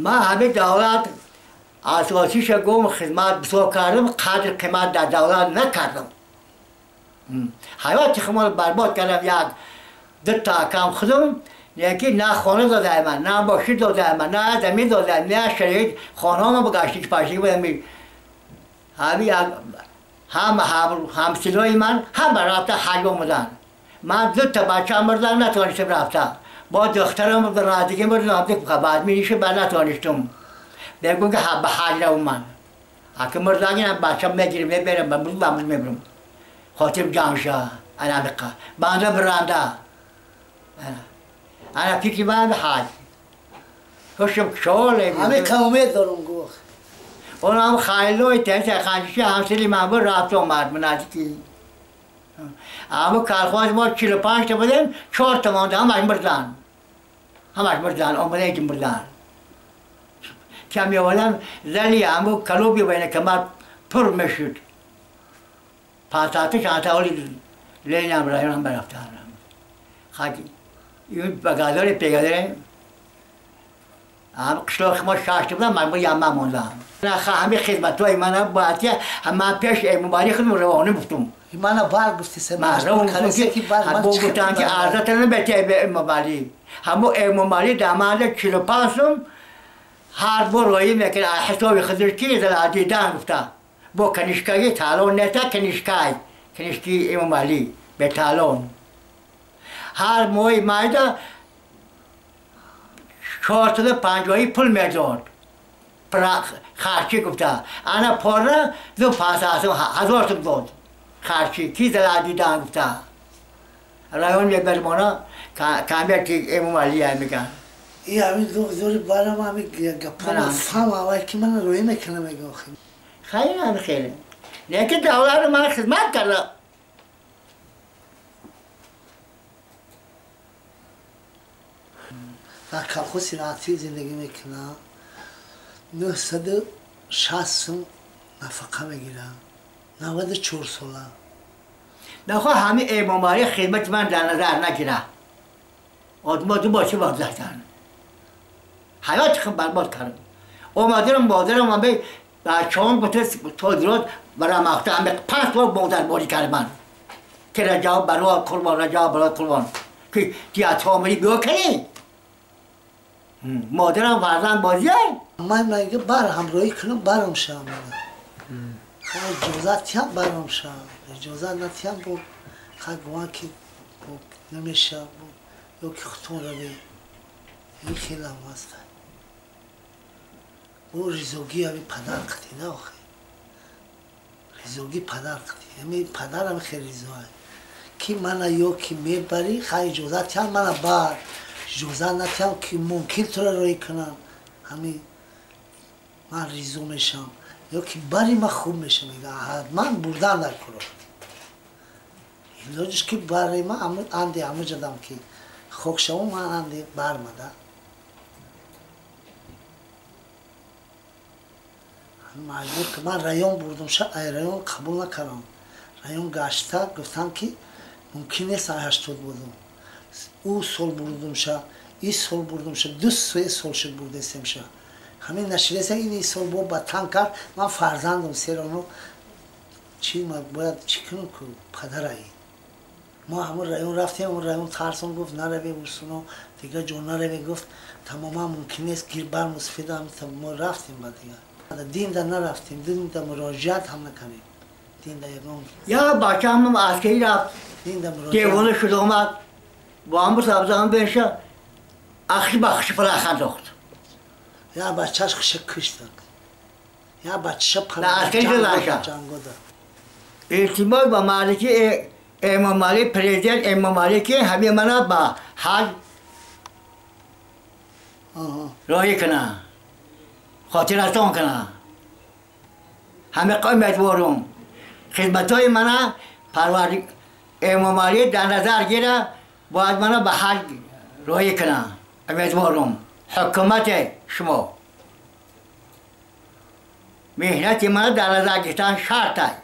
من همه دولت اساسیش گم خدمت بسیار کردم، قدر قیمت در دولت نکردم. حیات خودم برباد کردم. یک دو تا کم خودم یکی نه خانه داده من، نه ماشین داده من، نه زمین داده، نه شریک خانه هم بگشتی که پشتی بودم. همین هم همسلای من هم رفته حج آمدن. من دو تا بچه هم بردم نتوانستم رفتم. با دخترم به رادگی بردم بعد میشه بعد نتوانستم. بگم که به حج رو من. اگه مردم بچه میگیرم میبرم من میبرم. خاطر جمع شه انا بقى بانده برانده انا فکر من به حج خوشم شغله همه کم امید دارم گفت اون هم خیلی تنس خانشی همسری من بود رفت اومد منازکی اما کارخانه ما 45 تا بودیم 4 تا مانده همش مردن همش مردن اومده که مردن کمی آوردم زلی اما کلوبی بین کمر پر میشد پانساته چند تا ولی لینم رایان برفتن خاکی این بگادار پیگاداره هم قشلاق ما شش بودم من با یمن موندم. نه همه خدمت‌های من باید که من پیش امامعلی خودم روانه گفتم. من بار گفتی سه من روان که گفتم که ارزت نمی‌ته به امامعلی. همو امامعلی در من 45 هر بار رایی میکرد حساب خودش کی زل دیدن گفته با کنیشکای تالون نه تا کنیشکای کنیشکی امامعلی به تالون هر ماه مایده 450 پول میداد خرچی گفته انا پاره دو 500,000 تومان داد خرچی کی زل دیدن گفته رایون میبرمانا کامیاب امامعلی میگن این همین دو برام همین گپا فهم اول که من روی میکنم میگم خیلی هم خیلی نه که دولت رو من خدمت کردم. در کلخوز صنعتی زندگی میکنم 960 نفقه میگیرم 94 ساله. نخواه همه امامعلی خدمت من در نظر نگیره آدم دو باشه بازداشتن حیات خود برباد کردم. اومدم مادرم هم به بچه‌ام گفت تودرات برای مقطع همه 5 بار مادر باری کرد من که رجا برای قربان رجا برای قربان که دیات آمری بیا کنی مادرم فرزند بازیه. من میگه بر همراهی کنم برم شم اجازه تیم برم شم اجازه نتیم بود خیلی گمان که نمیشه یا که خودتون رو بی این خیلی هم هست. او ریزوگی همی پدر قطعی نه آخه ریزوگی پدر قطعی همی پدر هم خیلی ریزوه که من یا که میبری خیلی اجازه تیم من بر اجازه نتیم که ممکن تو رو روی کنم همی من ریزو میشم یا که بری من خوب میشم میگه من بردن در کرو علاجش که برای من اندی همه جدم که خوک شما من اندی برمده مجبور که من رایون بردم ای رایون قبول نکردم. رایون گشته گفتم که ممکن نیست 80 بودم او سال بردم شه این سال بردم شه 2 سال شد بردستم شه همین نشیده این سال با بطن کرد. من فرزندم سرانو چی ما باید چی کنم که پدرایی ما همون رایون رفتیم اون رایون ترسون گفت نروی ورسونو دیگه جون نروی گفت تماما ممکن نیست گیر بر مسفید هم ما رفتیم بعد دیگه دین در نرفتیم دین در مراجعت هم نکنیم دین در یگان یا بچه هم عسکری رفت دیوانه شد اومد با هم سبزه هم بشه اخش بخش پلخ انداخت یا بچهش خش کشتن یا بچهش پلخ جنگو ده اعتماد با مالکی امامعلی پرزیدنت امامعلی که همه منا با حج راهی کنه خاطر رسان کنه همه قوم امیدوارم خدمت های منا پرور امامعلی در نظر گیره باید منا به حج راهی کنه. امیدوارم حکومت شما مهنت من در نظر گرفتن شرط است.